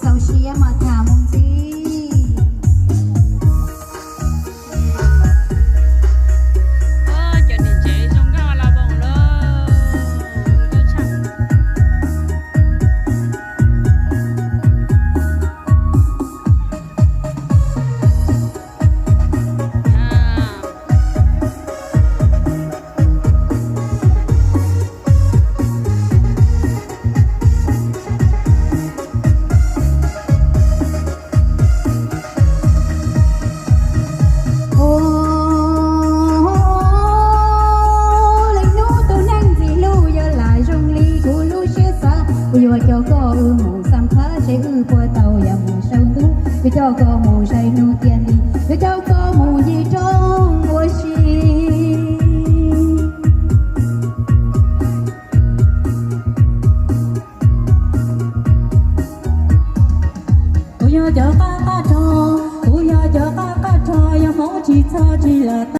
Txaus siab mas tham mus ntxiv. Cov niam tsev zoo nkauj los voos lawm. Ua li hnub tus neeg ntxim hlub yuav lam zoo li kuv lub siab xav, kuv yuav coj koj wb mus xam phab seb wb puas tau yam mus saum ntuj, yuav coj koj mus saib hnub tiaj nti, yuav coj koj mus yim roob ua si. Kuv yog cov qab qab rog, kuv yog cov qab qab rog, yog Hmoob tsis txhob tsis lam